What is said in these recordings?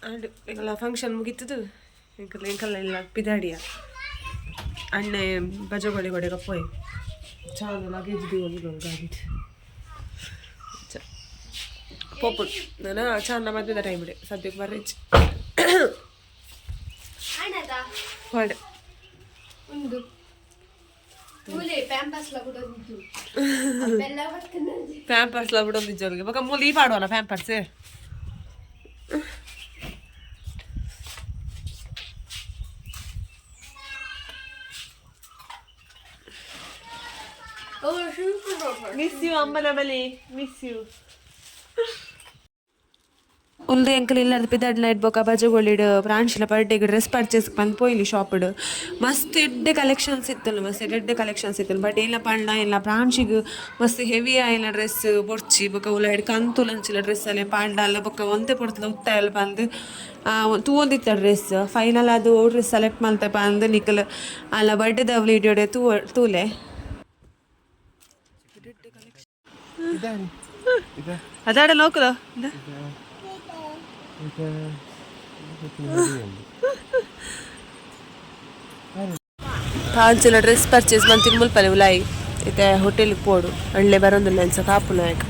ಅಂಡ್ ಎಂಕಲ್ಲ function ಮುಗಿತದು ಎಂಕಲ್ ಎಂಕಲ್ಲ ಇಲ್ಲ ಪಿದಾಡಿಯ ಅಣ್ಣೆ ಬಜಗೋಳಿ ಕೊಡೆಗ ಪೋಯ್ ಚಾಲು luggage ದೀವೊಂದು ಗಾಡಿ ಪೋಪುನ್ ನಾನ ಚಾನ್ನ ಮದ್ವೆದ ಟೈಮ್ ಇಡೆ ಸದ್ಯಕ್ಕೆ ಬರ್ರಿಚ್ ಹೊಡೆ. ಉಂದು ಮೂಲೆ ಪ್ಯಾಂಪಸ್ ಲ ಬಿಡೋದಿದ್ದು ಬೆಲ್ಲ ಬರ್ತದೆ. ಪ್ಯಾಂಪರ್ಸ್ ಲ ಬಿಡೊಂದಿಜ್ಜೋಲ್ಗೆ ಬೊಕ ಮೂಲು ಈ ಪಾಡುವಲ್ಲ ಪ್ಯಾಂಪರ್ಸ್. ಮಿಸ್ you ಅಮ್ಮನ ಬಲಿ ಮಿಸ್ you. ಉಲ್ದು ಎಂಕಲ್ ಇಲ್ಲದ ಪಿದಾಡ್ ನೈಟ್ ಬೊಕ ಬಜಗೋಳಿಡ್ ಪ್ರಾಂಶಿಲ ಬರ್ಡೇಗೆ ಡ್ರೆಸ್ ಪರ್ಚೇಸ್ ಬಂದು ಪೋಯ್ಲಿ ಶಾಪ್ಡ್. ಮಸ್ತ್ ಎಡ್ಡೆ ಕಲೆಕ್ಷನ್ಸ್ ಇತ್ತಲ್ಲ, ಮಸ್ತ್ ಎಡ್ಡೆ ಕಲೆಕ್ಷನ್ಸ್ ಇತ್ತಲ್ಲ. ಬಟ್ ಇಲ್ಲ ಪಂಡ ಇಲ್ಲ ಪ್ರಾಂಶಿಗ್ ಮಸ್ತ್ ಹೆವಿ ಆಯಿನ ಡ್ರೆಸ್ ಬೊಡ್ಚಿ. ಬೊಕ ಉಲಾಯ್ಡ್ ಕಂತುಲಂಚಿಲ ಡ್ರೆಸ್ ಅಲ್ಲೇ ಪಾಂಡಲ್ಲ ಬೊಕ ಒಂತೆ ಪೊರ್ತುಲ ಉತ್ತಾಯಲ್ ಬಂದು ತೂವೊಂದಿತ್ತ ಡ್ರೆಸ್. ಫೈನಲ್ ಅದು ಡ್ರೆಸ್ ಸೆಲೆಕ್ಟ್ ಮಲ್ತೆ ಪಂದ್ ನಿಕಲ್ ಅಲ್ಲ ಬರ್ಡೇದ ವೀಡಿಯೋಡೆ ತೂ ತೂಲೆ. ಅದಾಡ ಲೋಕದ ಪಾಂಚಲ ಡ್ರೆಸ್ ಪರ್ಚೇಸ್ ಮಂತಿನ ಮುಲ್ಪಲೆ ಉಲಾಯಿ ಇತ್ತೆ ಹೋಟೆಲ್ಗೆ ಪೋಡು ಒಳ್ಳೆ ಬರೋದಿಲ್ಲ ಅನ್ಸ ಕಾಪು ನಾಯಕ.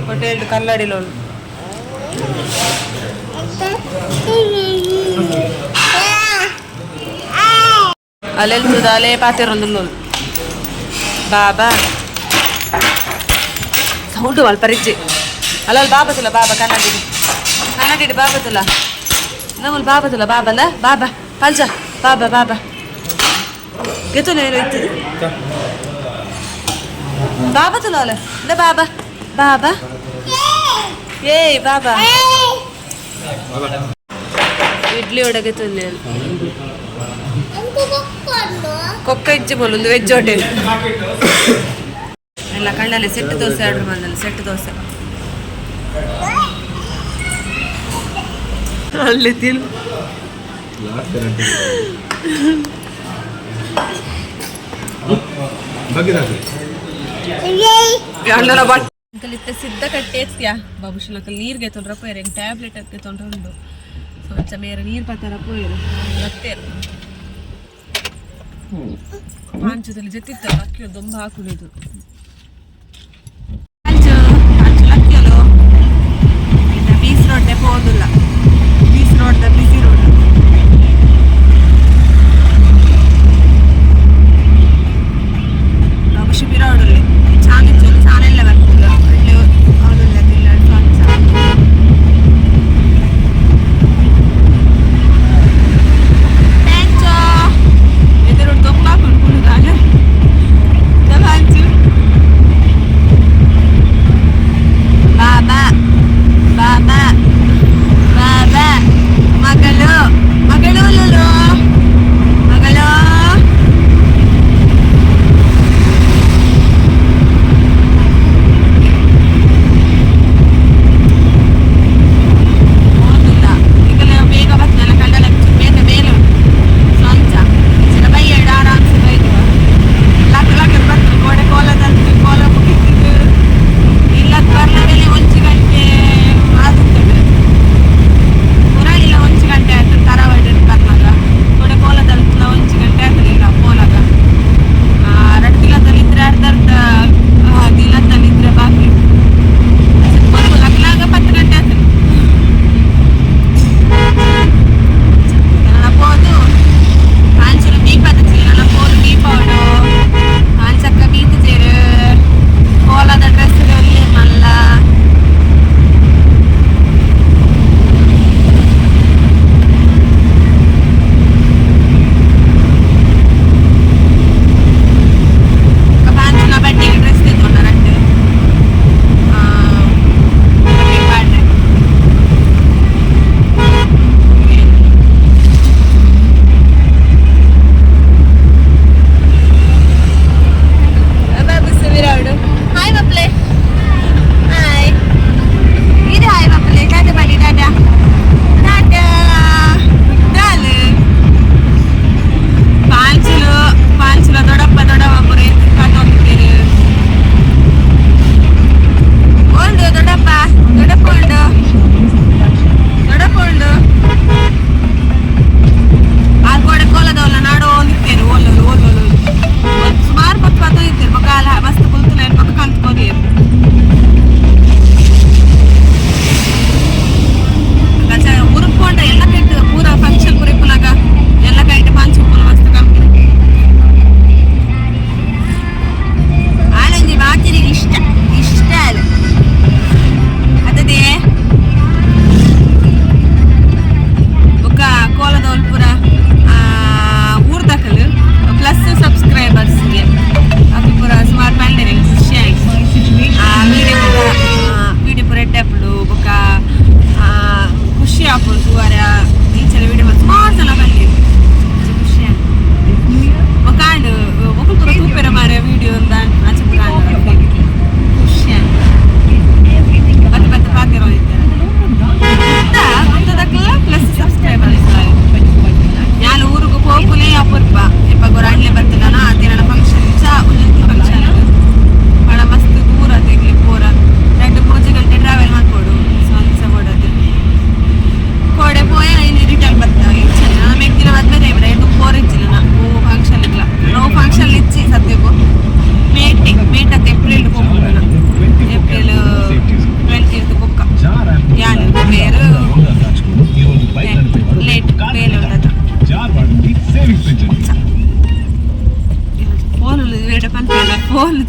ಹೋಟೆಲ್ ಕಲ್ಲಡಿಲೋಳು ಅಲ್ಲೆಲ್ತದ ಅಲ್ಲೇ ಪಾತೆರೊಂದುಲ್ಲೋಳು ಬಾಬಾ ಸೌಂಡು ಮಲ್ಪರಿಜ್ಜಿ ಅಲ್ಲಲ್ಲಿ ಬಾಬತುಲ್ಲ ಬಾಬಾ ಕನ್ನಡಿ ಕನ್ನಡಿ ಬಾಬತುಲ್ಲ ನಮ್ಮಲ್ಲಿ ಬಾಬತುಲ್ಲ ಬಾಬಲ್ಲ ಬಾಬಾ ಪಲ್ಜ ಬಾಬಾ ಬಾಬಾ ಗೆತ್ತುಲ್ಲ ಏನೋ ಇತ್ತದು ಬಾಬತುಲ್ಲ ಅಲ್ಲ ಇಲ್ಲ ಬಾಬಾ ಬಾಬಾ ಏಯ್ ಬಾಬಾ ಇಡ್ಲಿ ಒಡಗೆ ತುಲ್ಲೆ ಕೊಕ್ಕ ಇಜ್ಜಿ ಬೋಲು ಒಂದು ವೆಜ್ ಹೋಟೆಲ್ ಎಲ್ಲ ಕಣ್ಣಲ್ಲಿ ಸೆಟ್ ದೋಸೆ ಆರ್ಡರ್ ಮಾಡಿದಲ್ಲಿ ಸೆಟ್ ದೋಸೆ ಅಲ್ಲಿ ತಿನ್. ಸಿದ್ಧ ಕಟ್ಟೆ ಎತ್ತ್ಯಾ ಬಾಬುಷನಕಲ್ ನೀರ್ಗೆ ತೊಂದ್ರೆ ಪೋಯರು ಹೆಂಗೆ ಟ್ಯಾಬ್ಲೆಟ್ ಹಾಕಿ ತೊಂದ್ರೆ ಉಂಡು. ಸೊ ಅಂಚ ಮೇರೆ ನೀರು ಪತ್ತಾರ ಪೋಯರು ಬತ್ತೇರು. ಪಾಂಚದಲ್ಲಿ ಜೊತಿತ್ತು ಅಕ್ಕಿ ದೊಂಬ ಹಾಕುಳಿದು ಪಾಂಚು ಪಾಂಚು ಲಕ್ಕಿಯಲು ಬೀಸ್ ರೋಡ್ ಪೋದಿಲ್ಲ ಬೀಸ್ ರೋಡ್ ಬಿಸಿ ರೋಡ್. ಬಾಬುಷಿ ಬಿರೋಡಲ್ಲಿ ಚಾನಿಚ್ಚು ಚಾನೆಲ್ಲ ಬರ್ತದೆ ಒಳ್ಳೆ ಅವನೆಲ್ಲ ತಿನ್ನಡು ಅಂಚ. ಪ್ಯಾಂಚೋ ಎದುರು ದೊಂಬ ಹಾಕೊಂಡು ಕುಣಿದಾಗ ಪಾಂಚು.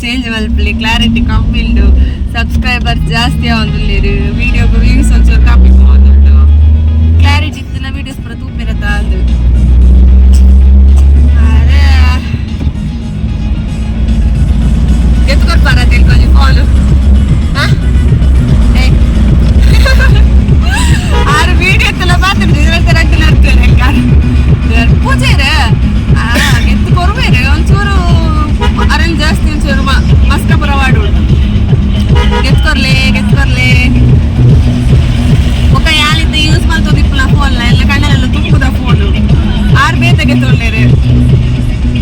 Change ಮಲ್ಪಲಿ, clarity ಕಮ್ಮಿ ಉಂಡು, ಸಬ್ಸ್ಕ್ರೈಬರ್ ಜಾಸ್ತಿ ಆವೊಂದುಲ್ಲೆರ್, ವೀಡಿಯೋಗ್ ವ್ಯೂಸ್ ಒಂಚೂರು ಕಮ್ಮಿ ಪೋವೊಂದುಂಡು. ಕ್ಲಾರಿಟಿ ಇತ್ತಿನ ವೀಡಿಯೋಸ್ ಪೂರ ತೂಪೆರತ ಅಂದು. ಅರೆ ಎತ್ತು ಕೊಡ್ಪಾರ ತಿಳ್ಕೊಳ್ಳಿ ಫೋನು. ಆರು ವೀಡಿಯೋ ಎಲ್ಲ ಮಾತಾಡ್ತೀವಿ ಪೂಜೆರ್ ಎತ್ತು ಕೊರ್ಬೇರು. ಒಂಚೂರು ಅರೆಲ್ ಜಾಸ್ತಿ, ಒಂಚೂರು ಮಸ್ಕಪುರ ವಾಡು. ಗೆತ್ಕೊರ್ಲೆ ಗೆತ್ಕೊರ್ಲೆ. ಬೊಕ ಯಾಲಿತ್ತ ಯೂಸ್ ಮಲ್ತೊಂದಿಪ್ಪುನ ಫೋನ್ ಎಲ್ಲ ಕಣ್ಣಲೆಲ್ಲ ತುಪ್ಪುದ ಫೋನ್. ಆರ್ ಬೇತೆ ಗೆತ್ತೊಲ್ಲೇರು.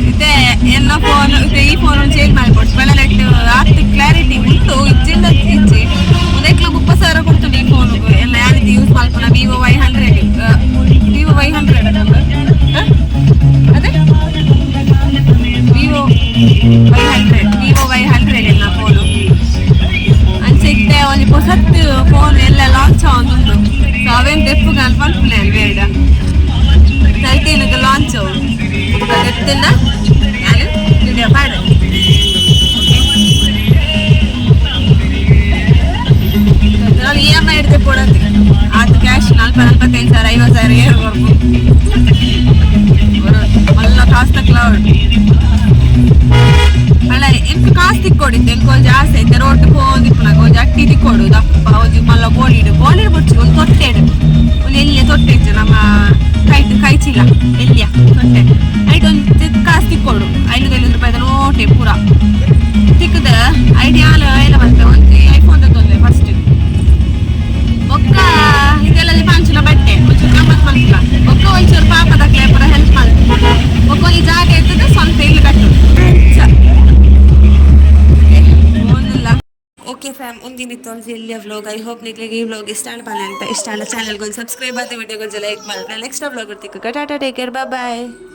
ಇತ್ತೆ ಎನ್ನ ಫೋನ್ ಇತ್ತೆ ಈ ಫೋನ್ ಚೇಂಜ್ ಮಾಡ್ಕೊಡ್ತು. ಬೆಳಲೆಟ್ಟು ಆತ್ ಕ್ಲಾರಿಟಿ ಉಂಟು, ಇಜ್ಜಿಂದ ಇಜ್ಜಿ. ಒಂದೆಕ್ಲು 30,000 ಕೊಡ್ತು ಈ ಫೋನ್. ಎಲ್ಲ ಯಾರಿದ್ದು ಯೂಸ್ ಮಲ್ಪುನ Vivo Y 100, Vivo Y 100, ಅದೇ Vivo Y 100, Vivo Y 100 ಎಲ್ಲ ಫೋನು. ಅಂಚ ಇತ್ತೆ ಒಂಜಿ ಪೊಸತ್ ಫೋನ್ ಎಲ್ಲ ಲಾಂಚ್ ಆವೊಂದುಂಡು. ಸೊ ಅವೇನ್ ದೆಪ್ಪುಗ ಪನ್ಪುನೆ ಬೇಡ. 13 ಲಾಂಚ್ ಅವು. ದೆತ್ತಿನ ಯಾನ್ ವಿಡಿಯೋ ಪಾಡ. ಇಎಂಐ ಹಿಡ್ದು ಕೊಡೋದು ಆತು. ಕ್ಯಾಶ್ 40, 45 ಸಾವಿರ, 50,000 ಏರ್ ಕೊರ್ಪು ಮಲ್ಲ ಕಾಸ್ತ ಕ್ಲೌಡ್ ಅಲ್ಲ. ಎಂಕ್ ಕಾಸ್ ತಿಕ್ಕೊಡಿತ್ತು, ಎಂಕ್ ಒಂಜಿ ಆಸೆ ಇತ್ತೆ ರೋಡ್ ಪೋವೊಂದಿಪ್ಪುನಗ ಒಂಜಿ ಅಟ್ಟಿ ತಿಕ್ಕೊಡು ದಪ್ಪ ಒಂಜಿ ಮಲ್ಲ ಗೋಳಿಡು. ಗೋಳಿಡು ಬೊಡ್ಚಿ, ಒಂದು ತೊಟ್ಟೆಡು, ಒಂದು ಎಲ್ಯ ತೊಟ್ಟೆ ಇಜ್ಜ ನಮ್ಮ ಕೈಟ್ ಕೈ ಚೀಲ ಎಲ್ಯ ತೊಟ್ಟೆ, ಐಟ್ ಒಂದು ಕಾಸ್ ತಿಕ್ಕೊಡು. 500 500 ರೂಪಾಯಿದ ನೋಟೆ ಪೂರ ತಿಕ್ಕದ ಐಡಿಯಾಲ ಎಲ್ಲ ಮಲ್ಪೆ. ಒಂಜಿ ಐಫೋನ್ ತೊಂದರೆ ಫಸ್ಟ್. ಬೊಕ್ಕ ಇದೆಲ್ಲ ಪಂಚುನ ಬಟ್ಟೆ ಒಂಚೂರು ಗಮ್ಮತ್ ಮಲ್ಪುಲ. ಬೊಕ್ಕ ಒಂಚೂರು ಪಾಪದಕ್ಲೆ ಪೂರ ಹೆಲ್ಪ್ ಮಲ್ಪು. ಬೊಕ್ಕ ಒಂಜಿ ಜಾಗ ಇರ್ತದೆ, ಸ್ವಂತ ಇಲ್ಲು ಕಟ್ಟು. ಓಕೆ ಫ್ಯಾಮ್, ಒಂದಿನಿತ್ತು ಒಂಜಿ ಎಲ್ಲಿಯ vlog. I hope ನಿಕ್ಲೆಗ್ ಈ ವ್ಲಾಗ್ ಇಷ್ಟ ಆಂಡ್ ಅಂತ. ಇಷ್ಟ ಆಂಡ ಚಾನಲ್ಗೆ ಒಂದು ಸಬ್ಸ್ಕ್ರೈಬ್ ಆದ, ವಿಡಿಯೋಗೆ ಲೈಕ್ ಮಾಡಿದ್ರೆ ನೆಕ್ಸ್ಟ್ ವ್ಲಾಗ್ ತಿಕ್ಕ. ಟಾಟಾ, take care, bye.